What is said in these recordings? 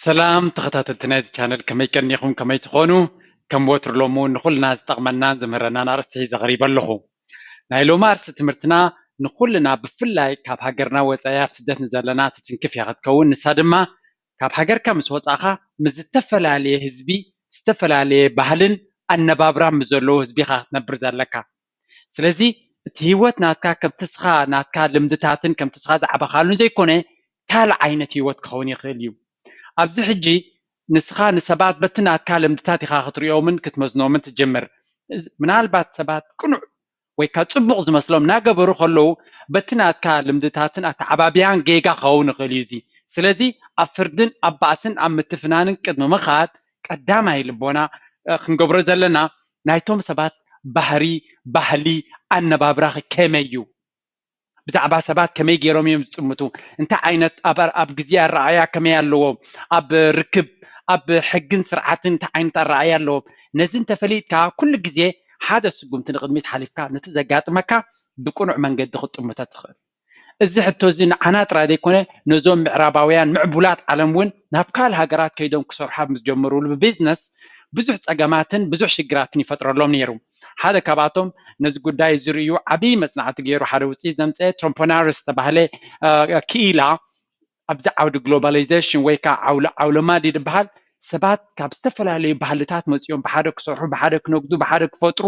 ሰላም ተኸታተልቲ ናይዚ ቻነል፣ ከመይ ቀኒኹም? ከመይ ትኾኑ? ከም ወትሩ ሎሚ እውን ንኹልና ዝጠቕመናን ዝምህረናን ኣርእስቲ ሒዘ ቀሪበ ኣለኹ። ናይ ሎሚ ኣርእስቲ ትምህርትና ንኹልና ብፍላይ ካብ ሃገርና ወጻኢ ኣብ ስደት ንዘለና ትትንክፍ እያ ክትከውን። ንሳ ድማ ካብ ሃገርካ ምስ ወጻእኻ ምስ ዝተፈላለየ ህዝቢ፣ ዝተፈላለየ ባህልን ኣነባብራን ምስ ዘለዎ ህዝቢ ኢኻ ክትነብር ዘለካ። ስለዚ እቲ ህይወት ናትካ ከምቲ ስኻ ናትካ ልምድታትን ከምቲ ስኻ ዝዓበኻሉን ዘይኮነ ካልእ ዓይነት ህይወት ክኸውን ይኽእል እዩ። ኣብዚ ሕጂ ንስኻ ንሰባት በቲ ናትካ ልምድታት ኢኻ ክትሪኦምን ክትመዝኖምን ትጅምር። ምናልባት ሰባት ቅኑዕ ወይ ከዓ ጽቡቕ ዝመስሎም እናገበሩ ከለዉ በቲ ናትካ ልምድታትን ኣተዓባብያን ጌጋ ክኸውን ይኽእል እዩ። እዚ ስለዚ ኣብ ፍርድን ኣብ ባእስን ኣብ ምትፍናንን ቅድሚ ምኻድ ቀዳማይ ልቦና ክንገብሮ ዘለና ናይቶም ሰባት ባህሪ፣ ባህሊ፣ ኣነባብራኺ ከመይ እዩ? ብዛዕባ ሰባት ከመይ ገይሮም እዮም ዝጥምቱ? እንታይ ዓይነት ኣብ ግዜ ኣረኣእያ ከመይ ኣለዎም? ኣብ ርክብ፣ ኣብ ሕግን ስርዓትን እንታይ ዓይነት ኣረኣእያ ኣለዎም? ነዚ እንተፈሊጥካ ኩሉ ግዜ ሓደ ስጉምቲ ንቕድሚት ሓሊፍካ ነቲ ዘጋጥመካ ብቅኑዕ መንገዲ ክትጥምቶ ትኽእል። እዚ ሕቶ እዚ ንዓና ጥራይ ዘይኮነ ነዞም ምዕራባውያን ምዕቡላት ዓለም እውን ናብ ካልእ ሃገራት ከይዶም ክሰርሑ ኣብ ምስ ጀመሩሉ ብቢዝነስ ብዙሕ ጸገማትን ብዙሕ ሽግራትን ይፈጥረሎም ነይሩ። ሓደ ካብኣቶም ነዚ ጉዳይ ዝርእዩ ዓብዪ መጽናዕቲ ገይሩ ሓደ ውፅኢት ዘምፀ ትሮምፖናርስ ዝተባህለ ክኢላ ኣብዚ ዓውዲ ግሎባላይዜሽን ወይ ከዓ ዓውለማዲ ዝበሃል ሰባት ካብ ዝተፈላለዩ ባህልታት መፂኦም ብሓደ ክሰርሑ፣ ብሓደ ክነግዱ፣ ብሓደ ክፈጥሩ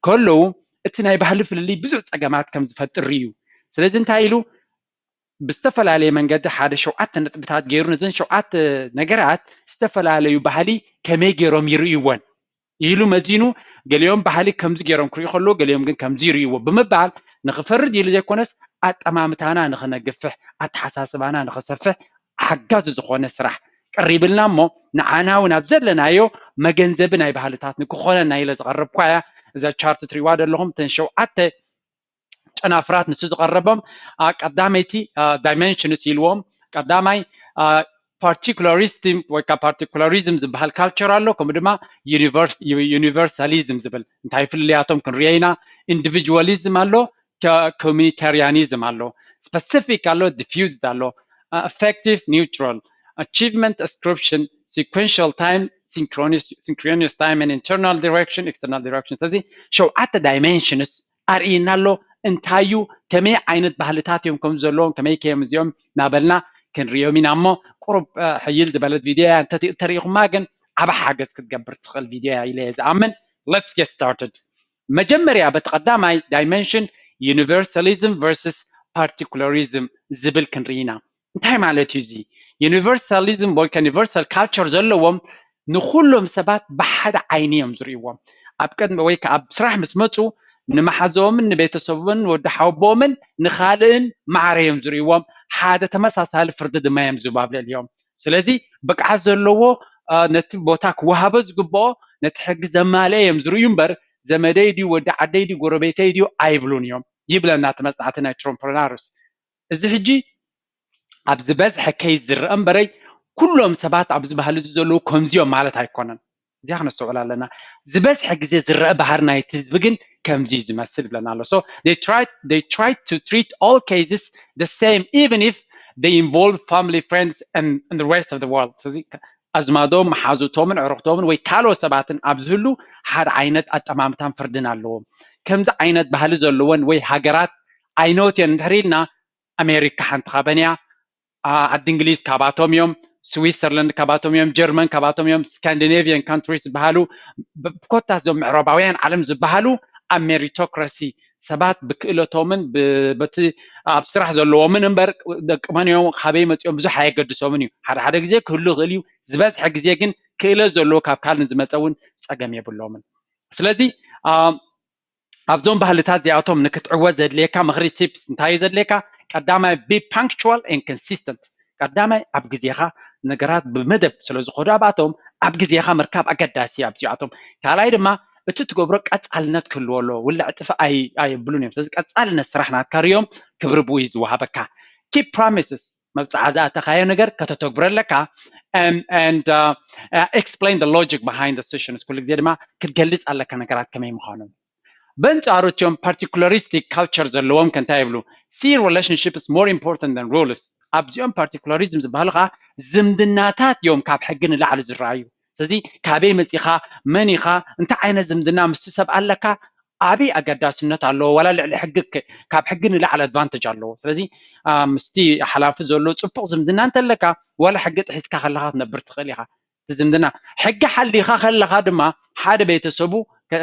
ከለዉ እቲ ናይ ባህሊ ፍልልይ ብዙሕ ፀገማት ከም ዝፈጥር እዩ። ስለዚ እንታይ ኢሉ ብዝተፈላለየ መንገዲ ሓደ ሸውዓተ ነጥብታት ገይሩ ነዘን ሸውዓተ ነገራት ዝተፈላለዩ ባህሊ ከመይ ገይሮም ይርእይዎን ኢሉ መዚኑ ገሊኦም ባህሊ ከምዚ ገይሮም ክርእዩ ከለዉ ገሊኦም ግን ከምዚ ይርእይዎ ብምባል ንኽፈርድ ኢሉ ዘይኮነስ ኣጠማምታና ንኽነግፍሕ ኣተሓሳስባና ንኽሰፍሕ ሓጋዚ ዝኾነ ስራሕ ቀሪብልና እሞ ንዓና እውን ኣብ ዘለናዮ መገንዘቢ ናይ ባህልታት ንክኾነና ኢለ ዝቐረብኳ እያ። እዛ ቻርት ትሪእዋ ዘለኹም እተን ሸውዓተ ጨናፍራት ንሱ ዝቐረቦም ቀዳመይቲ ዳይሜንሽንስ ኢልዎም ቀዳማይ ፓርቲኩላሪስቲም ወይ ከዓ ፓርቲኩላሪዝም ዝበሃል ካልቸር ኣሎ። ከምኡ ድማ ዩኒቨርሳሊዝም ዝብል እንታይ ፍልልያቶም ክንሪኦ ኢና። ኢንዲቪጁዋሊዝም ኣሎ፣ ኮሚኒታሪያኒዝም ኣሎ፣ ስፐሲፊክ ኣሎ፣ ዲፊውዝድ ኣሎ፣ ኢፌክቲቭ ኒውትራል፣ ኣቺቭመንት ኣስክሪፕሽን፣ ሲኩንሻል ታይም፣ ሲንክሮኒስ ታይም፣ ኢንተርናል ዲሬክሽን፣ ኤክስተርናል ዲሬክሽን። ስለዚ ሸውዓተ ዳይሜንሽንስ ኣርእየና ኣሎ። እንታይ እዩ፣ ከመይ ዓይነት ባህልታት እዮም ከም ዘለዎም፣ ከመይ ከዮም እዚኦም እናበልና ክንሪኦም ኢና እሞ ቁሩብ ሕይል ዝበለት ቪድዮ እያ። እንተሪኢኹማ ግን ዓብ ሓገዝ ክትገብር ትኽእል ቪድዮ እያ ኢለ እየ ዝኣምን። Let's get started። መጀመርያ በቲ ቀዳማይ ዳይሜንሽን ዩኒቨርሳሊዝም ቨርስስ ፓርቲኩላሪዝም ዝብል ክንርኢ ኢና። እንታይ ማለት እዩ እዚ? ዩኒቨርሳሊዝም ወይ ዩኒቨርሳል ካልቸር ዘለዎም ንኩሎም ሰባት ብሓደ ዓይኒ እዮም ዝርእይዎም። ኣብ ቅድሚ ወይ ከዓ ኣብ ስራሕ ምስ መፁ ንመሓዞምን ንቤተሰቦምን ንወዲ ሓወቦምን ንኻልእን ማዕረ እዮም ዝርእይዎም። ሓደ ተመሳሳሊ ፍርዲ ድማ እዮም ዝህቡ ኣብ ልዕሊኦም። ስለዚ ብቕዓት ዘለዎ ነቲ ቦታ ክወሃቦ ዝግብኦ ነቲ ሕጊ ዘማልአ እዮም ዝርእዩ እምበር ዘመደይ ድዩ ወዲ ዓደይ ድዩ ጎረቤተይ ድዩ ኣይብሉን እዮም ይብለና እቲ መፅናዕቲ ናይ ትሮምፖናርስ። እዚ ሕጂ ኣብ ዝበዝሐ ኬዝ ዝረአ እምበረይ ኩሎም ሰባት ኣብዚ ባህሊ እዚ ዘለዉ ከምዚኦም ማለት ኣይኮነን። እዚኣ ክነስተውዕል ኣለና። ዝበዝሐ ግዜ ዝረአ ባህሪ ናይቲ ህዝቢ ግን ከምዚ እዩ ዝመስል ይብለና ኣሎ። So they try to treat all cases the same even if they involve family, friends and the rest of the world። ስለዚ ኣዝማዶም መሓዙቶምን ዕሩኽቶምን ወይ ካልኦት ሰባትን ኣብ ዝህሉ ሓደ ዓይነት ኣጠማምታን ፍርድን ኣለዎም። ከምዚ ዓይነት ባህሊ ዘለወን ወይ ሃገራት ኣይኖት እየን እንድሕር ኢልና ኣሜሪካ ሓንቲ ካበን እያ። ዓዲ እንግሊዝ ካባቶም እዮም። ስዊሰርላንድ ካባቶም እዮም። ጀርመን ካባቶም እዮም። ስካንዲኔቪያን ካንትሪስ ዝበሃሉ ኮታ እዞም ምዕራባውያን ዓለም ዝበሃሉ ኣብ ሜሪቶክራሲ ሰባት ብክእለቶምን በቲ ኣብ ስራሕ ዘለዎምን እምበር ደቂ መን እዮም ካበይ መፂኦም ብዙሕ ኣየገድሶምን እዩ። ሓደ ሓደ ግዜ ክህሉ ይኽእል እዩ። ዝበዝሐ ግዜ ግን ክእለት ዘለዎ ካብ ካልእ ዝመፀ እውን ፀገም የብሎምን። ስለዚ ኣብዞም ባህልታት እዚኣቶም ንክትዕወት ዘድልየካ ምኽሪ ቲፕስ እንታይ እዩ ዘድልየካ? ቀዳማይ be punctual and consistent። ቀዳማይ ኣብ ግዜኻ ነገራት ብመደብ ስለ ዝኾዱ ኣብኣቶም ኣብ ግዜኻ ምርካብ ኣገዳሲ ኣብዚኣቶም። ካልኣይ ድማ እቲ ትገብሮ ቀጻልነት ክህልዎ ኣለዎ። ውልዕ ጥፍእ ኣይ- ኣየብሉን እዮም። ስለዚ ቀጻልነት ስራሕ ናትካ ርዮም ክብሪ ብኡ እዩ ዝወሃበካ። Keep promises፣ መብጽዓ ዝኣተኻዮ ነገር ከተተግብሮ ኣለካ። And, and uh, uh, explain the logic behind decisions። ኩሉ ግዜ ድማ ክትገልጽ ኣለካ ነገራት ከመይ ምዃኑ። በንጻሩ እቲኦም ፓርቲኩላሪስቲክ ካልቸር ዘለዎም ከ እንታይ ይብሉ? See relationships more important than rules። ኣብዚኦም ፓርቲኩላሪዝም ዝበሃሉ ከዓ ዝምድናታት እዮም ካብ ሕጊ ንላዕሊ ዝረኣዩ። ስለዚ ካበይ መፂኻ፣ መን ኢኻ፣ እንታይ ዓይነት ዝምድና ምስቲ ሰብ ኣለካ፣ ዓብይ ኣገዳስነት ኣለዎ። ዋላ ልዕሊ ሕጊ ከ- ካብ ሕጊ ንላዕሊ ኣድቫንቴጅ ኣለዎ። ስለዚ አ፣ ምስቲ ሓላፊ ዘሎ ፅቡቅ ዝምድና እንተለካ ዋላ ሕጊ ጥሒስካ ከለካ ክትነብር ትኽእል ኢኻ። እቲ ዝምድና ሕጊ ሓሊኻ ከለኻ ድማ ሓደ ቤተሰቡ ከ-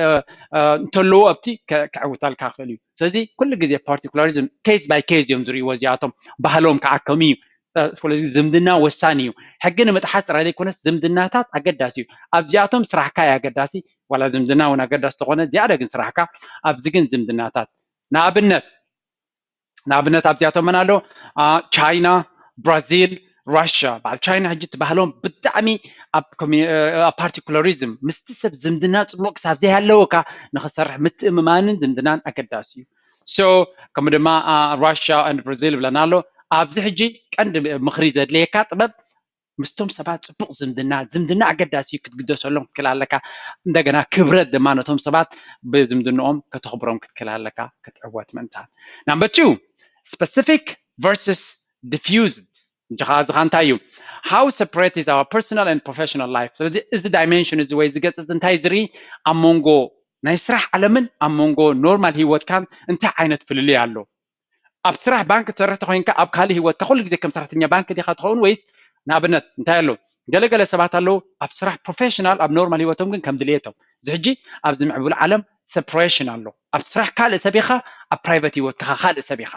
አ፣ እንተለዎ ኣብቲ ከ- ከዕውተልካ ክእል እዩ። ስለዚ ኩሉ ግዜ ፓርቲኩላሪዝም ኬስ ባይ ኬስ እዮም ዝርእይዎ እዚኣቶም ባህሎም ከዓ ከመይ እዩ። ስለዚ ዝምድና ወሳኒ እዩ። ሕጊ ንምጥሓስ ጥራይ ዘይኮነስ ዝምድናታት ኣገዳሲ እዩ። ኣብዚኣቶም ስራሕካ እዩ ኣገዳሲ። ዋላ ዝምድና እውን ኣገዳሲ ተኾነ ዝያዳ ግን ስራሕካ፣ ኣብዚ ግን ዝምድናታት። ንኣብነት ንኣብነት ኣብዚኣቶም መን ኣሎ? ቻይና፣ ብራዚል፣ ራሽያ። በዓል ቻይና ሕጂ እቲ ባህሎም ብጣዕሚ ኣብ ፓርቲኩላሪዝም ምስቲ ሰብ ዝምድና ፅቡቅ ክሳብ ዘይሃለወካ ንክሰርሕ ምትእምማንን ዝምድናን ኣገዳሲ እዩ። ሶ ከምኡ ድማ ራሽያ ን ብራዚል ብለና ኣሎ። ኣብዚ ሕጂ ቀንዲ ምኽሪ ዘድልየካ ጥበብ ምስቶም ሰባት ፅቡቅ ዝምድና፣ ዝምድና ኣገዳሲ እዩ፣ ክትግደሰሎም ክትክእል ኣለካ። እንደገና ክብረት ድማ ነቶም ሰባት ብዝምድንኦም ከተኽብሮም ክትክእል ኣለካ ክትዕወት ምእንታን። ናምበር ቱ፣ specific versus diffused። እንጂ ከዓ እዚ ከዓ እንታይ እዩ? How separate is our personal and professional life? ስለዚ እዚ ዳይሜንሽን እዚ ወይ እዚ ገፅ እዚ እንታይ ዝርኢ? ኣብ መንጎ ናይ ስራሕ ዓለምን ኣብ መንጎ ኖርማል ህይወትካን እንታይ ዓይነት ፍልልይ ኣሎ? ኣብ ስራሕ ባንክ ትሰርሕ ተኮይንካ ኣብ ካልእ ህይወትካ ኩሉ ግዜ ከም ሰራሕተኛ ባንክ ዲኻ ትኸውን ወይስ ንኣብነት እንታይ ኣሎ? ገለገለ ሰባት ኣለዉ ኣብ ስራሕ ፕሮፌሽናል ኣብ ኖርማል ህይወቶም ግን ከም ድልየቶም። እዚ ሕጂ ኣብዚ ምዕቡል ዓለም ሰፕሬሽን ኣሎ። ኣብ ስራሕ ካልእ ሰብ ኢኻ፣ ኣብ ፕራይቨት ህይወትካ ካልእ ሰብ ኢኻ።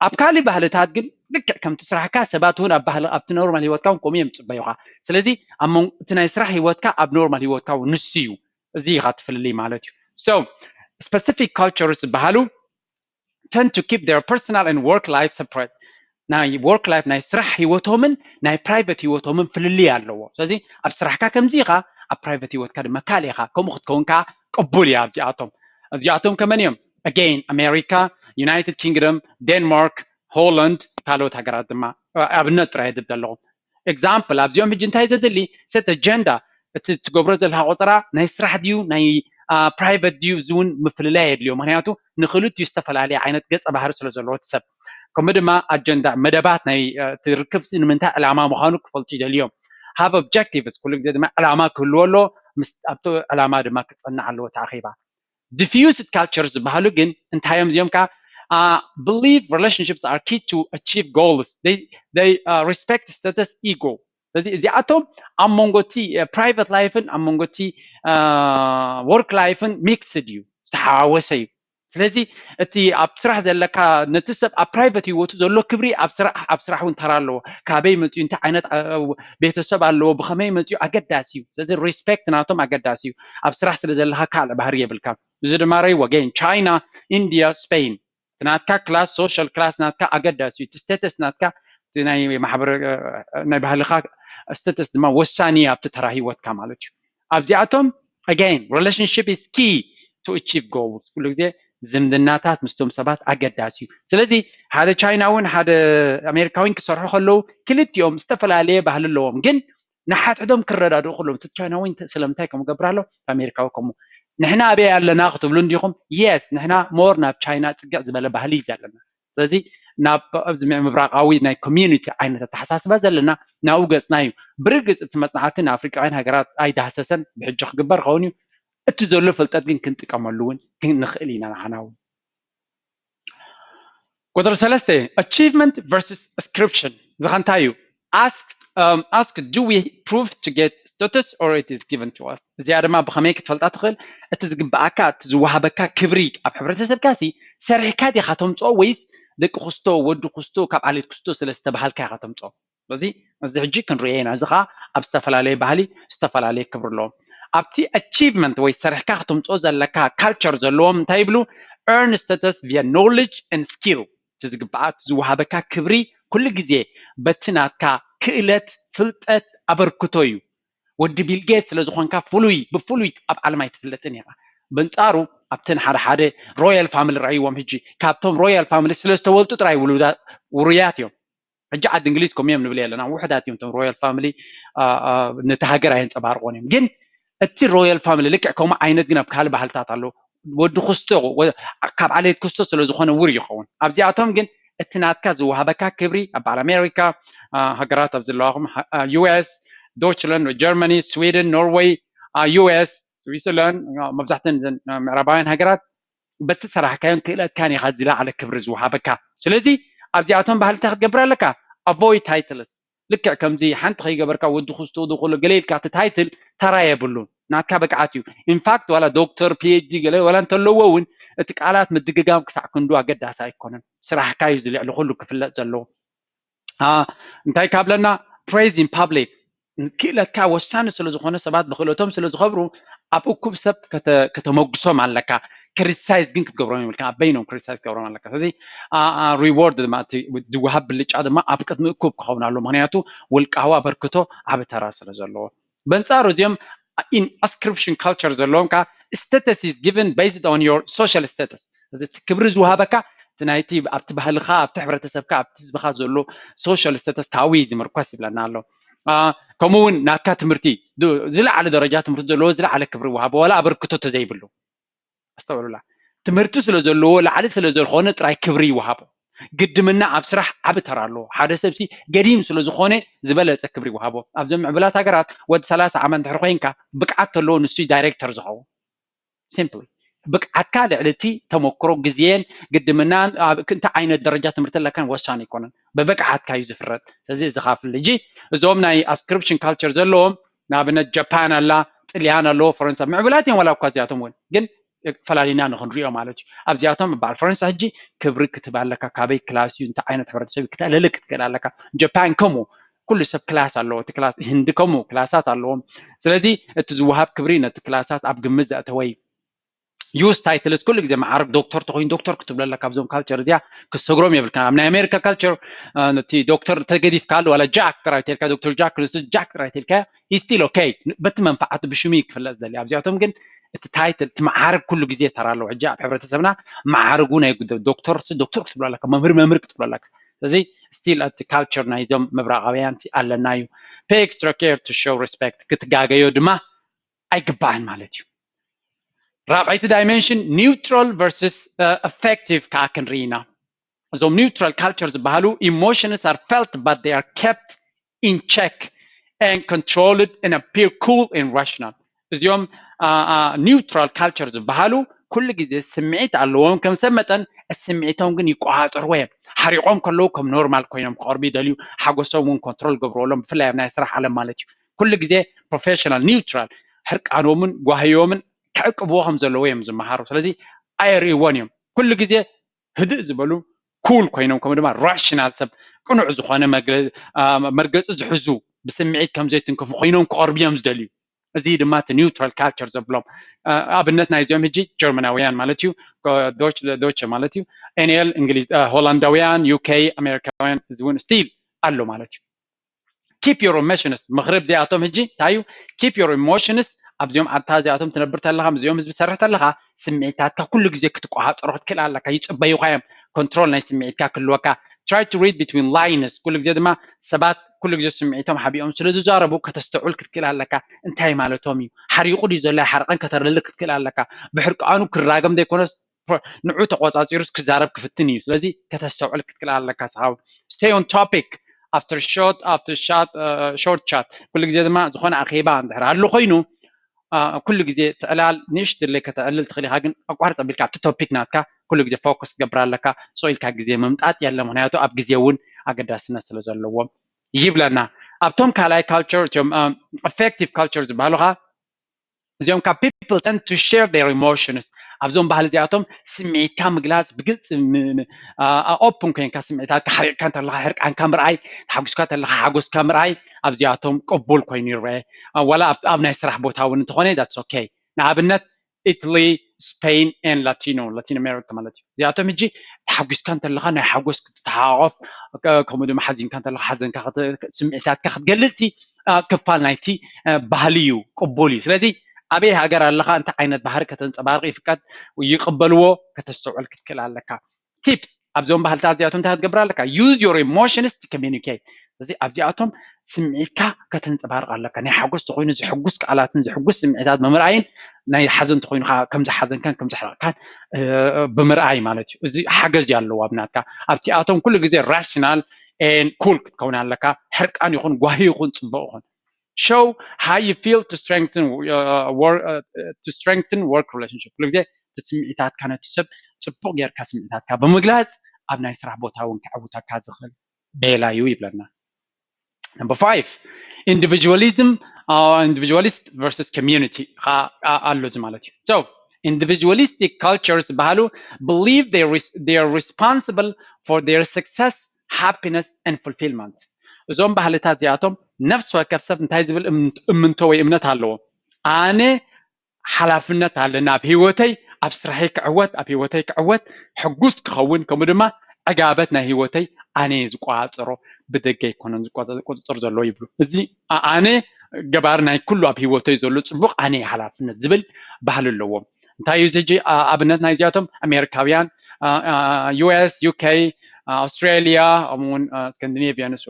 ኣብ ካልእ ባህልታት ግን ልክዕ ከምቲ ስራሕካ ሰባት እውን ኣብ ባህሊ ኣብቲ ኖርማል ህይወትካ እውን ከምኡ እዮም ዝፅበዩኻ። ስለዚ ኣብ መንጎ እቲ ናይ ስራሕ ህይወትካ ኣብ ኖርማል ህይወትካ እውን ንሱ እዩ። እዚ ኢኻ ትፍልልይ ማለት እዩ። So specific cultures ዝበሃሉ tend to keep their personal and work life separate። ናይ ወርክ ላይፍ ናይ ስራሕ ህይወቶምን ናይ ፕራይቨት ህይወቶምን ፍልልይ ኣለዎ። ስለዚ ኣብ ስራሕካ ከምዚ ኢኻ፣ ኣብ ፕራይቨት ህይወትካ ድማ ካልእ ኢኻ። ከምኡ ክትከውን ከዓ ቅቡል እያ። ኣብዚኣቶም እዚኣቶም ከመን እዮም? ኣጌን ኣሜሪካ፣ ዩናይትድ ኪንግደም፣ ዴንማርክ፣ ሆላንድ፣ ካልኦት ሃገራት ድማ ኣብነት ጥራይ ድብ ዘለኹም። ኤግዛምፕል ኣብዚኦም ሕጂ እንታይ ዘድሊ? ሰት ኣጀንዳ እቲ ትገብሮ ዘለካ ቆፀራ ናይ ስራሕ ድዩ ናይ ፕራይቨት ድዩ? እዚ እውን ምፍልላይ የድልዮ። ምክንያቱ ንክልቲኡ ዝተፈላለየ ዓይነት ገፀ ባህሪ ስለ ዘለዎ እቲ ሰብ። ከምኡ ድማ ኣጀንዳ መደባት ናይ እቲ ርክብ ንምንታይ ዕላማ ምኳኑ ክፈልጡ ይደልዮም። ሃቭ ኦብጀክቲቭስ ኩሉ ግዜ ድማ ዕላማ ክህልዎ ኣለዎ። ኣብቲ ዕላማ ድማ ክፀናዕ ኣለዎ እቲ ኣኼባ። ዲፊዩዝድ ካልቸር ዝበሃሉ ግን እንታይ እዮም እዚኦም ከዓ? Believe relationships are key to achieve goals. They respect status, ego. ስለዚ እዚኣቶም ኣብ መንጎ እቲ ፕራይቨት ላይፍን ኣብ መንጎ እቲ ወርክ ላይፍን ሚክስድ እዩ፣ ዝተሓዋወሰ እዩ። ስለዚ እቲ ኣብ ስራሕ ዘለካ ነቲ ሰብ ኣብ ፕራይቨት ህይወቱ ዘሎ ክብሪ ኣብ ስራሕ እውን ተራ ኣለዎ። ካበይ መፅኡ፣ እንታይ ዓይነት ቤተሰብ ኣለዎ፣ ብከመይ መፅኡ ኣገዳሲ እዩ። ስለዚ ሪስፔክት ናቶም ኣገዳሲ እዩ። ኣብ ስራሕ ስለ ዘለካ ካልእ ባህሪ የብልካ። እዚ ድማ ረይ ወገን ቻይና፣ ኢንድያ፣ ስፔን ናትካ ክላስ ሶሻል ክላስ ናትካ ኣገዳሲ እዩ። እቲ ስቴተስ ናትካ ናይ ማሕበረ ናይ ባህልካ ስቴተስ ድማ ወሳኒ ኣብቲ ተራ ህይወትካ ማለት እዩ። ኣብዚኣቶም ኣጋይን relationship is key to achieve goals። ኩሉ ግዜ ዝምድናታት ምስቶም ሰባት ኣገዳሲ እዩ። ስለዚ ሓደ ቻይናውን ሓደ ኣሜሪካዊን ክሰርሑ ከለዉ ክልቲኦም ዝተፈላለየ ባህሊ ኣለዎም፣ ግን ንሓድሕዶም ክረዳድኡ ከለዎም እቲ ቻይናዊ ስለምንታይ ከምኡ ገብር ኣሎ ኣሜሪካዊ ከምኡ ንሕና ኣበይ ኣለና ክትብሉ እንዲኹም? የስ ንሕና ሞር ናብ ቻይና ፅግዕ ዝበለ ባህሊ እዩ ዘለና። ስለዚ ናብ ኣብዚ ምብራቃዊ ናይ ኮሚዩኒቲ ዓይነት ኣተሓሳስባ ዘለና ናብኡ ገፅና እዩ። ብርግፅ እቲ መፅናዕቲ ንኣፍሪቃውያን ሃገራት ኣይዳህሰሰን፣ ብሕጂ ክግበር ኸውን እዩ። እቲ ዘሎ ፍልጠት ግን ክንጥቀመሉ እውን ንኽእል ኢና ንዓና እውን። ቁፅሪ ሰለስተ achievement versus ascription። እዚ ከ እንታይ እዩ? Ask do we prove to get status or it is given to us? እዚኣ ድማ ብኸመይ ክትፈልጣ ትኽእል? እቲ ዝግብኣካ እቲ ዝወሃበካ ክብሪ ኣብ ሕብረተሰብካ ሲ ሰሪሕካ ዲኻ ተምፅኦ ወይስ ደቂ ክስቶ ወዲ ክስቶ ካብ ዓሌት ክስቶ ስለ ዝተባሃልካ ኢኻ ተምፅኦ? ስለዚ እዚ ሕጂ ክንሪኦ ኢና። እዚ ከዓ ኣብ ዝተፈላለየ ባህሊ ዝተፈላለየ ክብሪ ኣለዎም። ኣብቲ ኣቺቭመንት ወይ ሰሪሕካ ክተምፅኦ ዘለካ ካልቸር ዘለዎም እንታይ ይብሉ? Earn status via knowledge and skill። እቲ ዝግብኣ እቲ ዝወሃበካ ክብሪ ኩሉ ግዜ በቲ ናትካ ክእለት፣ ፍልጠት፣ ኣበርክቶ እዩ። ወዲ ቢል ጌት ስለ ዝኾንካ ፍሉይ ብፍሉይ ኣብ ዓለም ኣይትፍለጥን ኢኻ። በንጻሩ ኣብተን ሓደ ሓደ ሮያል ፋሚሊ ረኣይዎም ሕጂ ካብቶም ሮያል ፋሚሊ ስለ ዝተወልጡ ጥራይ ውሉዳ ውሩያት እዮም። ሕጂ ዓዲ እንግሊዝ ከምኡ እዮም ንብል ኣለና ውሕዳት እዮም እቶም ሮያል ፋሚሊ ነቲ ሃገር ኣየንጸባርቆን እዮም ግን እቲ ሮያል ፋሚሊ ልክዕ ከምኡ ዓይነት ግን ኣብ ካልእ ባህልታት ኣሎ ወዲ ክስቶ ካብ ዓሌት ክስቶ ስለ ዝኾነ ውር ይኸውን ኣብዚኣቶም ግን እቲ ናትካ ዝወሃበካ ክብሪ ኣብ በዓል ኣሜሪካ፣ ሃገራት ኣብ ዘለዋኹም፣ ዩ ኤስ፣ ዶችላንድ፣ ጀርመኒ፣ ስዊድን፣ ኖርወይ፣ ዩ ኤስ፣ ስዊስላንድ፣ መብዛሕተን ምዕራባውያን ሃገራት በቲ ሰራሕካዮን ክእለትካን ኢኻ ዝለዓለ ክብሪ ዝወሃበካ። ስለዚ ኣብዚኣቶም ባህልታ ክትገብር ኣለካ። ኣቮይድ ታይትልስ። ልክዕ ከምዚ ሓንቲ ከይገበርካ ወዲ ክስቱ ዝኽእሉ ገለ ኢልካ እቲ ታይትል ተራ የብሉን። ናትካ ብቅዓት እዩ። ኢንፋክት ዋላ ዶክተር፣ ፒኤችዲ ገለ ዋላ እንተለዎ እውን እቲ ቃላት ምድግጋም ክሳዕ ክንዱ ኣገዳሲ ኣይኮነን። ስራሕካ እዩ ዝልዕሊ ኩሉ ክፍለጥ ዘለዎ። እንታይ ካብለና? ፕሬዝ ኢን ፓብሊክ። ክእለትካ ወሳኒ ስለ ዝኾነ ሰባት ብክእለቶም ስለ ዝኸብሩ ኣብ እኩብ ሰብ ከተመጉሶም ኣለካ። ክሪቲሳይዝ ግን ክትገብሮም ይብልካ። ኣብ በይኖም ክሪቲሳይዝ ክትገብሮም ኣለካ። ስለዚ ሪዋርድ ድማ ዝወሃብ ብልጫ ድማ ኣብ ቅድሚ እኩብ ክኸውን ኣሎ። ምክንያቱ ውልቃዊ ኣበርክቶ ዓቢ ተራ ስለ ዘለዎ። በንጻሩ እዚኦም ኢን ኣስክሪፕሽን ካልቸር ዘለዎም ከዓ status is given based on your social status። እዚ እቲ ክብሪ ዝወሃበካ እቲ ናይቲ ኣብቲ ባህልኻ፣ ኣብቲ ሕብረተሰብካ፣ ኣብቲ ህዝብኻ ዘሎ ሶሻል ስታተስ ካብኡ እዩ ዝምርኮስ ይብለና ኣሎ። ከምኡ እውን ናትካ ትምህርቲ ዝለዓለ ደረጃ ትምህርቲ ዘለዎ ዝለዓለ ክብሪ ይወሃቦ ዋላ ኣበርክቶ ተዘይብሉ። ኣስተውዕሉላ። ትምህርቲ ስለ ዘለዎ ላዕሊ ስለ ዝኾነ ጥራይ ክብሪ ይወሃቦ። ግድምና ኣብ ስራሕ ዓቢ ተራ ኣለዎ። ሓደ ሰብሲ ገዲም ስለ ዝኾነ ዝበለጸ ክብሪ ይወሃቦ። ኣብዞም ምዕቡላት ሃገራት ወዲ ሰላሳ ዓመት እንድሕር ኮይንካ ብቅዓት ተለዎ ንሱ ዳይሬክተር ዝኸውን። ሲምፕሊ ብቅዓትካ ልዕሊ እቲ ተመክሮ ግዜን ግድምናን እንታይ ዓይነት ደረጃ ትምህርቲ ኣለካን ወሳኒ ኣይኮነን። ብብቅዓትካ እዩ ዝፍረድ። ስለዚ እዚ ካፍል እጂ እዞም ናይ ኣስክሪፕሽን ካልቸር ዘለዎም ንኣብነት ጃፓን ኣላ፣ ጥልያን ኣለዎ፣ ፈረንሳ ምዕቡላት እዮም ዋላ እኳ እዚኣቶም እውን ግን ፈላሊና ንክንሪኦ ማለት እዩ። ኣብዚኣቶም በዓል ፈረንሳ ሕጂ ክብሪ ክትህብ ኣለካ። ካበይ ክላስ እዩ እንታይ ዓይነት ሕብረተሰብ እዩ ክተለሊ ክትክእል ኣለካ። ጃፓን ከምኡ ኩሉ ሰብ ክላስ ኣለዎ። እቲ ክላስ ህንዲ ከምኡ ክላሳት ኣለዎም። ስለዚ እቲ ዝወሃብ ክብሪ ነቲ ክላሳት ኣብ ግምት ዘእተወ እዩ። ዩዝ ታይትልስ ኩሉ ግዜ መዓርግ ዶክተር ተኮይኑ ዶክተር ክትብሎ ኣለካ። ኣብዞም ካልቸር እዚኣ ክሰግሮም የብልካ። ኣብ ናይ ኣሜሪካ ካልቸር ነቲ ዶክተር ተገዲፍካ ኣሎ ዋላ ጃክ ጥራይ ተልካ ዶክተር ጃክ ንሱ ጃክ ጥራይ ተልካ ስቲል ኦኬ በቲ መንፈዓቱ ብሽሙ ክፍለጥ ዝደሊ። ኣብዚኣቶም ግን እቲ ታይትል እቲ መዓርግ ኩሉ ግዜ ተራ ኣለዎ። ሕጂ ኣብ ሕብረተሰብና መዓርግ እውን ኣይጉደል። ዶክተር ዶክተር ክትብሎ ኣለካ፣ መምህር መምህር ክትብሎ ኣለካ። ስለዚ ስቲል እቲ ካልቸር ናይዞም ምብራቃውያን ኣለና እዩ። ፔ ኤክስትራ ኬር ቱ ሾው ሪስፔክት ክትጋገዮ ድማ ኣይግባእን ማለት እዩ። ራብዐይቲ ዳይሜንሽን ኒውትራል ቨርስስ ኢፌክቲቭ ከዓ ክንርኢ ኢና። እዞም ኒውትራል ካልቸር ዝበሃሉ emotions are felt but they are kept in check and controlled and appear cool and rational። እዚኦም ኒውትራል ካልቸር ዝበሃሉ ኩሉ ግዜ ስምዒት ኣለዎም ከም ሰብ መጠን ስምዒቶም ግን ይቆፃፀርዎ እዮም። ሓሪቆም ከለዉ ከም ኖርማል ኮይኖም ክቐርቡ ይደልዩ። ሓጎሶም እውን ኮንትሮል ገብርዎም ብፍላይ ኣብ ናይ ስራሕ ዓለም ማለት እዩ። ኩሉ ግዜ ፕሮፌሽናል ኒውትራል ሕርቃኖምን ጓህዮምን ክዕቅብዎ ከም ዘለዎ እዮም ዝመሃሩ። ስለዚ ኣየርእይዎን እዮም። ኩሉ ግዜ ህድእ ዝበሉ ኩል ኮይኖም ከምኡ ድማ ራሽናል ሰብ ቅኑዕ ዝኾነ መርገፂ ዝሕዙ ብስምዒት ከም ዘይትንከፉ ኮይኖም ክቐርቡ እዮም ዝደልዩ። እዚ ድማ እቲ ኒውትራል ካልቸር ዘብሎም ኣብነት ናይዚኦም ሕጂ ጀርመናውያን ማለት እዩ። ዶች ማለት እዩ። ኤንኤል እንግሊዝ ሆላንዳውያን ዩኬ ኣሜሪካውያን እዚ እውን ስቲል ኣሎ ማለት እዩ። ኪፕ ዮር ኢሞሽንስ ምኽሪ ብዚኣቶም ሕጂ እንታይ እዩ? ኪፕ ዮር ኢሞሽንስ ኣብዚኦም ዓድታ እዚኣቶም ትነብር ተለኻ ምስዚኦም ህዝቢ ትሰርሕ ተለኻ ስምዒታትካ ኩሉ ግዜ ክትቆሃፀሮ ክትክእል ኣለካ። ይፅበዩካ እዮም ኮንትሮል ናይ ስምዒትካ ክህልወካ። Try to read between lines ኩሉ ግዜ ድማ ሰባት ኩሉ ግዜ ስምዒቶም ሓቢኦም ስለ ዝዛረቡ ከተስተውዕል ክትክእል ኣለካ። እንታይ ማለቶም እዩ? ሓሪቑ ድዩ ዘሎ ይሓርቐን ከተረሊ ክትክእል ኣለካ። ብሕርቃኑ ክራገም ዘይኮነስ ንዑ ተቆፃፂሩስ ክዛረብ ክፍትን እዩ። ስለዚ ከተስተውዕል ክትክእል ኣለካ። ሰሓው stay on topic after short after short short chat ኩሉ ግዜ ድማ ዝኾነ ኣኼባ እንድሕር ኣሎ ኮይኑ ኩሉ ግዜ ትዕላል ንእሽትለይ ከተዕልል ትኽእል ኢኻ፣ ግን ኣቋርፅ ኣቢልካ ኣብቲ ቶፒክ ናትካ ኩሉ ግዜ ፎከስ ክትገብር ኣለካ። ሶ ኢልካ ግዜ ምምጣጥ የለ፣ ምክንያቱ ኣብ ግዜ እውን ኣገዳስነት ስለ ዘለዎም ይብለና። ኣብቶም ካልኣይ ካልቸር እቶም ኢፌክቲቭ ካልቸር ዝበሃሉ ከዓ እዚኦም ካብ people tend to share their emotions ኣብዞም ባህል እዚኣቶም ስምዒትካ ምግላፅ ብግልፂ ኦፕን ኮይንካ ስምዒታትካ ሓሪቕካ እንተለካ ሕርቃንካ ምርኣይ፣ ተሓጒስካ እንተለካ ሓጎስካ ምርኣይ ኣብዚኣቶም ቅቡል ኮይኑ ይረአ። ዋላ ኣብ ናይ ስራሕ ቦታ እውን እንተኾነ that's okay። ንኣብነት ኢትሊ፣ ስፔን and ላቲኖ ላቲን ኣሜሪካ ማለት እዩ። እዚኣቶም ሕጂ ተሓጒስካ እንተለካ ናይ ሓጎስ ክትተሓቋቆፍ ከምኡ ድማ ሓዚንካ እንተለካ ሓዘንካ ስምዒታትካ ክትገልፅ ክፋል ናይቲ ባህሊ እዩ፣ ቅቡል እዩ። ስለዚ ኣበይ ሃገር ኣለካ እንታይ ዓይነት ባህሪ ከተንፀባርቅ ይፍቀድ ይቅበልዎ ከተስተውዕል ክትክእል ኣለካ። ቲፕስ ኣብዞም ባህልታት እዚኣቶም እንታይ ክትገብር ኣለካ? Use your emotions to communicate። ስለዚ ኣብዚኣቶም ስምዒትካ ከተንፀባርቕ ኣለካ። ናይ ሓጎስ ተኮይኑ ዝሕጉስ ቃላትን ዝሕጉስ ስምዒታት ብምርኣይን ናይ ሓዘን ተኮይኑ ከዓ ከም ዝሓዘንካን ከም ዘሕረቕካን ብምርኣይ ማለት እዩ። እዚ ሓገዝ እዩ ኣለዎ ኣብ ናትካ። ኣብቲኣቶም ኩሉ ግዜ ራሽናል ኩል ክትከውን ኣለካ። ሕርቃን ይኹን ጓሂ ይኹን ፅቡቅ ይኹን show how you feel to strengthen uh, work uh, to strengthen work relationship። ኩሉ ግዜ እቲ ስምዒታትካ ነቲ ሰብ ፅቡቅ ጌርካ ስምዒታትካ ብምግላፅ ኣብ ናይ ስራሕ ቦታ እውን ከዕውተካ ዝኽእል ሜላ እዩ ይብለና። Number five, individualism, uh, individualist versus community ኣሎ እዚ ማለት እዩ። So individualistic cultures ዝበሃሉ believe they, res- they are responsible for their success, happiness and fulfillment። እዞም ባህልታት እዚኣቶም ነፍሲ ወከፍ ሰብ እንታይ ዝብል እምንቶ ወይ እምነት ኣለዎ። ኣነ ሓላፍነት ኣለኒ ኣብ ህይወተይ፣ ኣብ ስራሐይ ክዕወት፣ ኣብ ህይወተይ ክዕወት፣ ሕጉስ ክኸውን፣ ከምኡ ድማ ዕጋበት ናይ ህይወተይ ኣነ ዝቆፃፀሮ፣ ብደገ ኣይኮነን ዝቆፃፀር ዘሎ ይብሉ። እዚ ኣነ ገባር ናይ ኩሉ ኣብ ህይወተይ ዘሎ ፅቡቅ ኣነ ሓላፍነት ዝብል ባህሊ ኣለዎም። እንታይ እዩ ሕጂ ኣብነት ናይ እዚኣቶም ኣሜሪካውያን፣ ዩ ኤስ፣ ዩ ኬ፣ ኣውስትራሊያ፣ ከምኡውን ስካንዲኔቪያንስ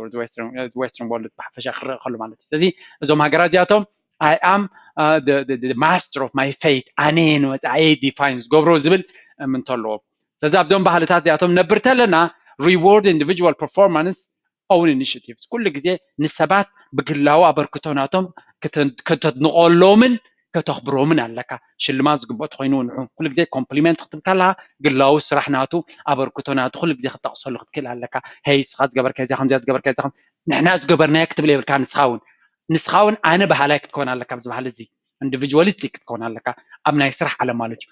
ወስተርን ወርልድ ብሓፈሻ ክረአ ከሎ ማለት እዩ። ስለዚ እዞም ሃገራት እዚኣቶም I am uh, the, the, the master of my fate ኣነ ንወፃኢ ዲፋይን ዝገብሮ ዝብል እምንቶ ኣለዎም። ስለዚ ኣብዞም ባህልታት እዚኣቶም ነብር ተለና reward individual performance own initiatives ኩሉ ግዜ ንሰባት ብግላዊ ኣበርክቶ ናቶም ከተድንቆሎምን ከተኽብሮምን ኣለካ። ሽልማት ዝግብኦ ተኮይኑ ንዑ ኩሉ ግዜ ኮምፕሊመንት ክትብል ከለካ ግላዊ ስራሕ ናቱ ኣበርክቶ ናቱ ኩሉ ግዜ ክትጠቅሰሉ ክትክእል ኣለካ። ሄይ ንስኻ ዝገበርካ እዚኣ ከምዚኣ ዝገበርካ እዚኣ ንሕና ዝገበርናዮ ክትብል የብልካ። ንስኻ እውን ንስኻ እውን ኣነ በሃላይ ክትኮን ኣለካ ኣብዚ ባህሊ እዚ ኢንዲቪጁዋሊስቲክ ክትኮን ኣለካ ኣብ ናይ ስራሕ ዓለም ማለት እዩ።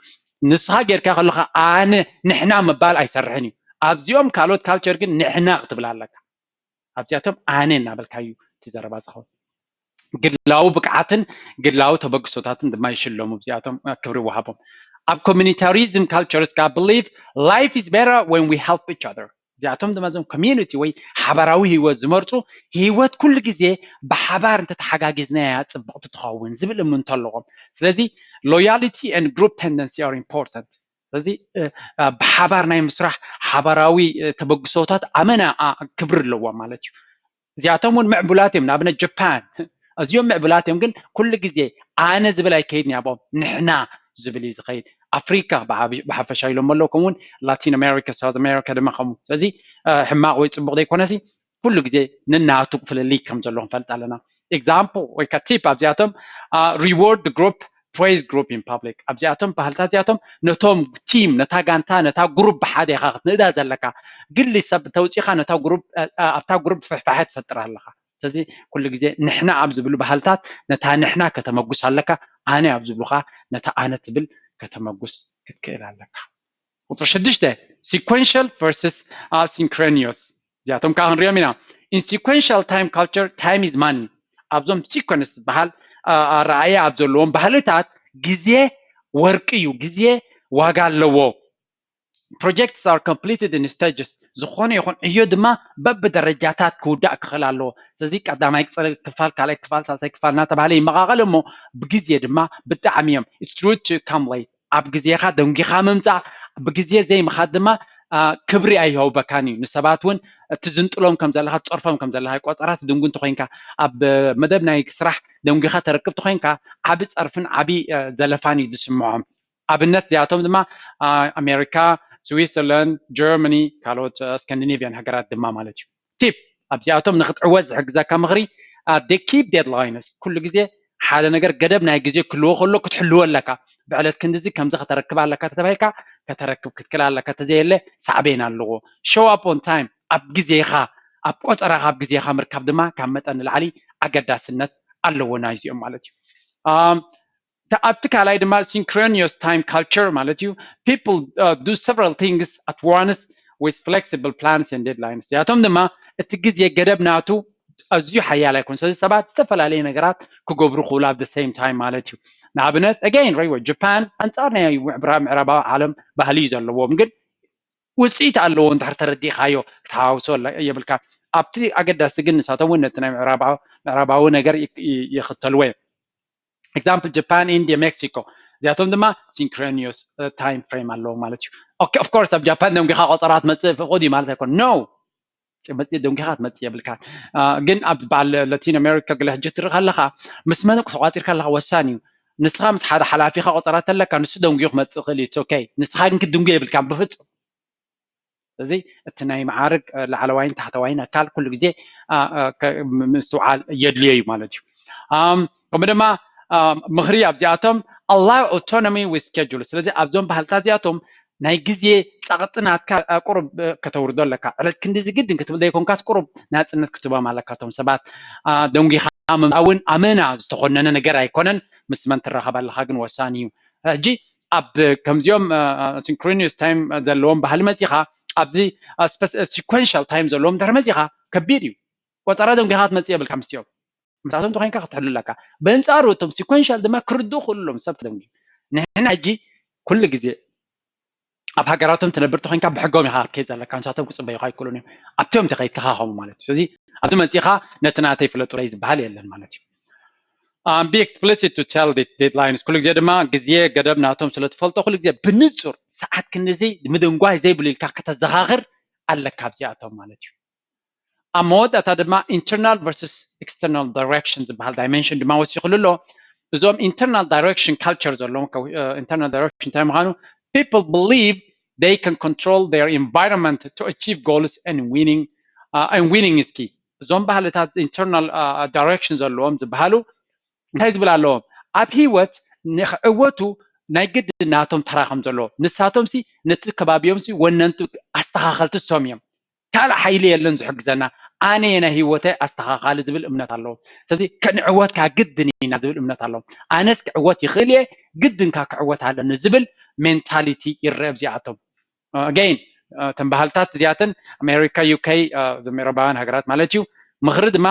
ንስኻ ጌርካ ከለካ ኣነ ንሕና ምባል ኣይሰርሕን እዩ። ኣብዚኦም ካልኦት ካልቸር ግን ንሕና ክትብል ኣለካ። ኣብዚኣቶም ኣነ እናበልካ እዩ እቲ ዘረባ ዝኸውን። ግላዊ ብቅዓትን ግላዊ ተበግሶታትን ድማ ይሽለሙ። ኣብዚኣቶም ክብሪ ይወሃቦም። ኣብ ኮሚኒታሪዝም ካልቸርስ ከዓ believe life is better when we help each other። እዚኣቶም ድማ እዞም ኮሚዩኒቲ ወይ ሓባራዊ ህይወት ዝመርፁ ህይወት ኩሉ ግዜ ብሓባር እንተተሓጋጊዝናያ ፅብቕቲ ትኸውን ዝብል እምንቶ ኣለዎም። ስለዚ loyalty and group tendency are important። ስለዚ ብሓባር ናይ ምስራሕ ሓባራዊ ተበግሶታት ኣመና ክብሪ ኣለዎም ማለት እዩ። እዚኣቶም እውን ምዕቡላት እዮም። ንኣብነት ጃፓን ኣዝዮም ምዕቡላት እዮም፣ ግን ኩሉ ግዜ ኣነ ዝብል ኣይከይድን ያቦም ንሕና ዝብል እዩ ዝኸይድ። ኣፍሪካ ብሓፈሻ ኢሎም ኣለዉ፣ ከምኡውን ላቲን ኣሜሪካ፣ ሳውዝ ኣሜሪካ ድማ ከምኡ። ስለዚ ሕማቕ ወይ ፅቡቕ ዘይኮነሲ ኩሉ ግዜ ንናቱ ፍልልይ ከም ዘሎ ክንፈልጥ ኣለና። ኤግዛምፕል ወይ ከዓ ቲፕ ኣብዚኣቶም reward group praise group in public ኣብዚኣቶም ባህልታት እዚኣቶም ነቶም ቲም ነታ ጋንታ ነታ ግሩፕ ብሓደ ኢኻ ክትንእዳ ዘለካ። ግሊ ሰብ ተውፂኻ ነታ ግሩፕ ኣብታ ግሩፕ ፍሕፋሐ ትፈጥር ኣለኻ። ስለዚ ኩሉ ግዜ ንሕና ኣብ ዝብሉ ባህልታት ነታ ንሕና ከተመጉስ ኣለካ። ኣነ ኣብ ዝብሉኻ ነታ ኣነ ትብል ከተመጉስ ክትክእል ኣለካ። ቁፅሪ ሽዱሽተ sequential versus synchronous እዚኣቶም ከዓ ክንሪኦም ኢና። In sequential time culture time is money። ኣብዞም ሲኮንስ ዝበሃል ኣረኣያ ኣብ ዘለዎም ባህልታት ግዜ ወርቂ እዩ። ግዜ ዋጋ ኣለዎ። Projects are completed in stages ዝኾነ ይኹን ዕዮ ድማ በብደረጃታት ክውዳእ ክኽእል ኣለዎ። ስለዚ ቀዳማይ ክፋል፣ ካልኣይ ክፋል፣ ሳልሳይ ክፋል እናተባሃለ ይመቓቐል እሞ ብግዜ ድማ ብጣዕሚ እዮም it's rude to come late። ኣብ ግዜኻ ደንጊኻ ምምፃእ ብግዜ ዘይምኻድ ድማ ክብሪ ኣይሃውበካን እዩ። ንሰባት እውን ትዝንጥሎም ከም ዘለካ ትፀርፎም ከም ዘለካ ቆፀራ ትድንጉ እንተኮይንካ ኣብ መደብ ናይ ስራሕ ደንጊኻ ተረክብ ተኮይንካ ዓቢ ፀርፍን ዓቢ ዘለፋን እዩ ዝስምዖም። ኣብነት እዚኣቶም ድማ ኣሜሪካ፣ ስዊትዘርላንድ፣ ጀርመኒ፣ ካልኦት ስካንዲኔቪያን ሃገራት ድማ ማለት እዩ። ቲፕ ኣብዚኣቶም ንክትዕወት ዝሕግዘካ ምኽሪ they keep deadlines ኩሉ ግዜ ሓደ ነገር ገደብ ናይ ግዜ ክልዎ ከሎ ክትሕልዎ ኣለካ። ብዕለት ክንድዚ ከምዚ ከተረክብ ኣለካ ተተባሂልካ ከተረክብ ክትክል ኣለካ። ተዘየለ ሳዕቤን ኣለዎ። Show up on time ኣብ ግዜኻ ኣብ ቆፀራኻ ኣብ ግዜኻ ምርካብ ድማ ካብ መጠን ንላዕሊ ኣገዳስነት ኣለዎ ናይዚኦም ማለት እዩ። ኣብቲ ካልኣይ ድማ synchronous time culture ማለት እዩ። People do several things at once with flexible plans and deadlines እዚኣቶም ድማ እቲ ግዜ ገደብ ናቱ ኣዝዩ ሓያል ኣይኮን። ስለዚ ሰባት ዝተፈላለየ ነገራት ክገብሩ ክብሉ ኣብ the same time ማለት እዩ። ንኣብነት again ሪዎ ጃፓን ኣንፃር ናይ ምዕራባዊ ዓለም ባህሊ እዩ ዘለዎም፣ ግን ውፅኢት ኣለዎ እንድሕር ተረዲእካዮ ክትሃዋውሶ የብልካ። ኣብቲ ኣገዳሲ ግን ንሳቶም እውን ነቲ ናይ ምዕራባዊ ነገር ይኽተልዎ እዮም። Example ጃፓን፣ ኢንድያ፣ ሜክሲኮ እዚኣቶም ድማ synchronous time frame ኣለዎም ማለት እዩ። Of course ኣብ ጃፓን ደንጊኻ ቆፀራ ትመፅእ ፍቑድ እዩ ማለት ኣይኮን no መፅእ ደንጊኻ ክትመፅእ የብልካ። ግን ኣብ በዓል ለቲን ኣሜሪካ ገለ ሕጂ ትርኢ ከለኻ ምስ መን ተቋፂርካ ኣለካ ወሳኒ እዩ። ንስኻ ምስ ሓደ ሓላፊኻ ቆፀራ ተለካ ንሱ ደንጊዩ ክመፅእ ክእል እዩ። ኦኬ፣ ንስኻ ግን ክትድንጉ የብልካ ብፍፁም። እዚ እቲ ናይ መዓርግ ላዕለዋይን ታሕተዋይን ኣካል ኩሉ ግዜ ምስትውዓል የድልዮ እዩ ማለት እዩ። ከምኡ ድማ ምኽሪ ኣብዚኣቶም allow autonomy with schedule። ስለዚ ኣብዞም ባህልታት እዚኣቶም ናይ ግዜ ጸቕጢ ናትካ ቁሩብ ከተውርዶ ኣለካ። ዕለት ክንዲዚ ግድን ክትብል ዘይኮንካስ ቁሩብ ናጽነት ክትቦም ኣለካ። እቶም ሰባት ደንጒኻ ምምፃእ እውን ኣመና ዝተኾነነ ነገር ኣይኮነን። ምስ መን ትራኸብ ኣለኻ ግን ወሳኒ እዩ። ሕጂ ኣብ ከምዚኦም synchronous time ዘለዎም ባህሊ መፂኻ ኣብዚ sequential time ዘለዎም ድሕሪ መፂኻ ከቢድ እዩ። ቆፀራ ደንጒኻ ክትመፅእ የብልካ ምስኦም። ምሳቶም ተኮይንካ ክትሕሉ ኣለካ። በንፃሩ እቶም sequential ድማ ክርድኡ ክእሉ ኣለዎም ሰብ ተደንጉ። ንሕና ሕጂ ኩሉ ግዜ ኣብ ሃገራቶም ትነብር ተኮይንካ ብሕጎም ኢኻ ክትከይድ ዘለካ። ንሳቶም ክፅበዩካ ኣይክእሉን እዮም። ኣብቲኦም ተኸይድካ ከምኡ ማለት እዩ። ስለዚ ኣብዚ መፂኻ ነቲ ናተይ ፍለጡለይ ዝበሃል የለን ማለት እዩ። Be explicit to tell deadlines። ኩሉ ግዜ ድማ ግዜ ገደብ ናቶም ስለ ትፈልጦ ኩሉ ግዜ ብንፁር ሰዓት ክንድዚ ምድንጓይ ዘይብሉ ኢልካ ከተዘኻኽር ኣለካ ኣብዚኣቶም ማለት እዩ። ኣብ መወዳእታ ድማ internal versus external direction ዝበሃል dimension ድማ ወሲኹሉ ኣሎ። እዞም internal direction culture ዘለዎም internal direction እንታይ ምዃኑ people believe they can control their environment to achieve goals and winning uh, and winning is key። እዞም ባህልታት internal direction ዘለዎም ዝበሃሉ እንታይ ዝብል ኣለዎም ኣብ ህይወት ንክዕወቱ ናይ ግድ ናቶም ተራ ከም ዘለዎ ንሳቶም ሲ ነቲ ከባቢዮም ሲ ወነንቲ ኣስተኻኸልቲ ሶም እዮም። ካልእ ሓይሊ የለን ዝሕግዘና ኣነ ናይ ህይወተይ ኣስተኻኻሊ ዝብል እምነት ኣለዎም። ስለዚ ክንዕወት ካ ግድን ኢና ዝብል እምነት ኣለዎም። ኣነስ ክዕወት ይኽእል እየ ግድን ካ ክዕወት ኣለኒ ዝብል mentality ይረአ ኣብዚኣቶም። Again እተን ባህልታት እዚኣተን ኣሜሪካ UK ምዕራባውያን ሃገራት ማለት እዩ። ምኽሪ ድማ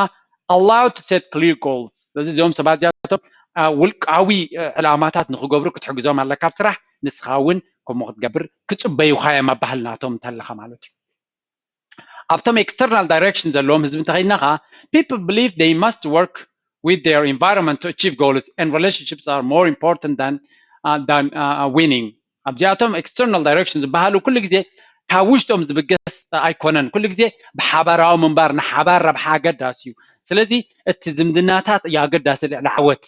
allow to set clear goals። ስለዚ እዚኦም ሰባት እዚኣቶም ውልቃዊ ዕላማታት ንክገብሩ ክትሕግዞም ኣለካ ኣብ ስራሕ። ንስኻ እውን ከምኡ ክትገብር ክፅበዩካ እዮም ኣብ ባህልናቶም እንተለካ ማለት እዩ። ኣብቶም external direction ዘለዎም ህዝቢ እንተኸይድና ከዓ people believe they must work with their environment to achieve goals and relationships are more important than uh, than uh, winning። ኣብዚኣቶም external direction ዝበሃሉ ኩሉ ግዜ ካብ ውሽጦም ዝብገስ ኣይኮነን። ኩሉ ግዜ ብሓባራዊ ምንባር ንሓባር ረብሓ ኣገዳሲ እዩ። ስለዚ እቲ ዝምድናታት እዩ ኣገዳሲ ልዕሊ ዓወት።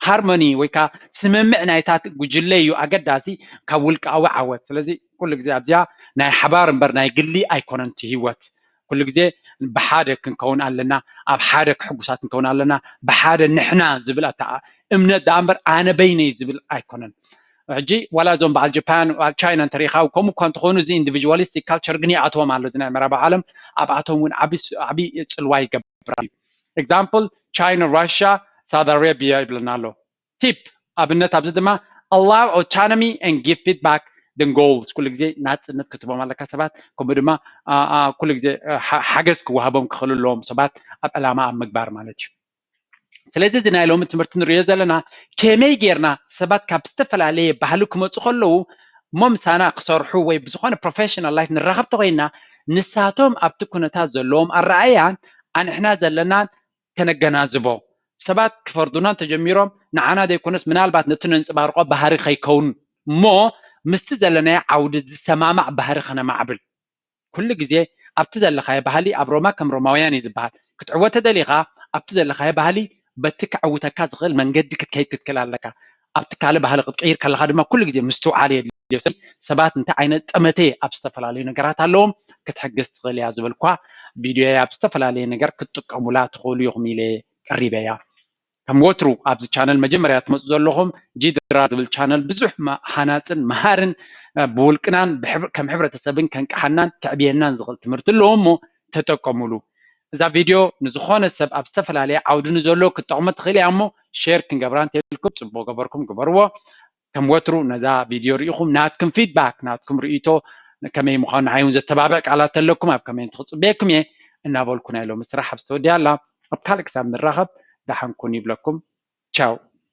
ሃርሞኒ ወይ ከዓ ስምምዕ ናይታ ጉጅለ እዩ ኣገዳሲ ካብ ውልቃዊ ዓወት። ስለዚ ኩሉ ግዜ ኣብዚኣ ናይ ሓባር እምበር ናይ ግሊ ኣይኮነን እቲ ህይወት። ኩሉ ግዜ ብሓደ ክንከውን ኣለና፣ ኣብ ሓደ ክሕጉሳት ክንከውን ኣለና፣ ብሓደ ንሕና ዝብል ኣታ እምነት ደኣ እምበር ኣነ በይነይ ዝብል ኣይኮነን። ሕጂ ዋላ እዞም በዓል ጃፓን በዓል ቻይና እንተሪኢኻ ከምኡ እኳ እንተኾኑ እዚ individualistic culture ግን ይኣትዎም ኣሎ። እዚ ናይ ምዕራብ ዓለም ኣብኣቶም እውን ዓቢ ጽልዋ ይገብር እዩ። Example China, Russia, Saudi Arabia ይብለና ኣሎ። Tip ኣብነት ኣብዚ ድማ allow autonomy and give feedback than goals። ኩሉ ግዜ ናጽነት ክትቦም ኣለካ ሰባት ከምኡ ድማ ኩሉ ግዜ ሓገዝ ክወሃቦም ክኽእል ኣለዎም ሰባት ኣብ ዕላማ ኣብ ምግባር ማለት እዩ። ስለዚ እዚ ናይ ሎሚ ትምህርቲ ንሪኦ ዘለና ከመይ ጌርና ሰባት ካብ ዝተፈላለየ ባህሊ ክመፁ ከለዉ እሞ ምሳና ክሰርሑ ወይ ብዝኾነ professional life ንራኸብ ተኮይና ንሳቶም ኣብቲ ኩነታት ዘለዎም ኣረኣያን ኣንሕና ዘለናን ከነገናዝቦ። ሰባት ክፈርዱና እንተጀሚሮም ንዓና ዘይኮነስ ምናልባት ነቲ ነንፅባርቆ ባህሪ ከይከውን እሞ ምስቲ ዘለናዮ ዓውዲ ዝሰማማዕ ባህሪ ከነማዕብል። ኩሉ ግዜ ኣብቲ ዘለኻዮ ባህሊ ኣብ ሮማ ከም ሮማውያን እዩ ዝበሃል። ክትዕወት ተደሊኻ ኣብቲ ዘለኻዮ ባህሊ በቲ ከዕውተካ ዝኽእል መንገዲ ክትከይድ ክትክእል ኣለካ። ኣብቲ ካልእ ባህሊ ክትቅይር ከለኻ ድማ ኩሉ ግዜ ምስትውዓል የድልዮ። ሰባት እንታይ ዓይነት ጠመተ ኣብ ዝተፈላለዩ ነገራት ኣለዎም ክትሕግዝ ትኽእል እያ ዝብል እኳ ቪድዮ ኣብ ዝተፈላለየ ነገር ክትጥቀሙላ ትኽእሉ ኢኹም ኢለ ቀሪበ እያ። ከም ወትሩ ኣብዚ ቻነል መጀመርያ ትመፁ ዘለኹም ጂድራ ዝብል ቻነል ብዙሕ ሃናፅን መሃርን ብውልቅናን ከም ሕብረተሰብን ከንቅሓናን ከዕብየናን ዝኽእል ትምህርቲ ኣለዎ እሞ ተጠቀሙሉ። እዛ ቪድዮ ንዝኾነ ሰብ ኣብ ዝተፈላለየ ዓውዲ ንዘሎ ክትጠቕሞ ትኽእል እያ እሞ ሼር ክንገብራ እንተልኩም ፅቡቅ ገበርኩም ግበርዎ። ከም ወትሩ ነዛ ቪድዮ ርኢኹም ናትኩም ፊድባክ ናትኩም ርእይቶ ከመይ ምዃኑ ንዓይ እውን ዘተባብዕ ቃላት ተለኩም ኣብ ከመንት ክፅበየኩም እየ እናበልኩ ናይ ሎሚ ስራሕ ኣብ ዝተወዲያ ኣላ። ኣብ ካልእ ክሳብ ንራኸብ ደሓን ኩኑ ይብለኩም። ቻው።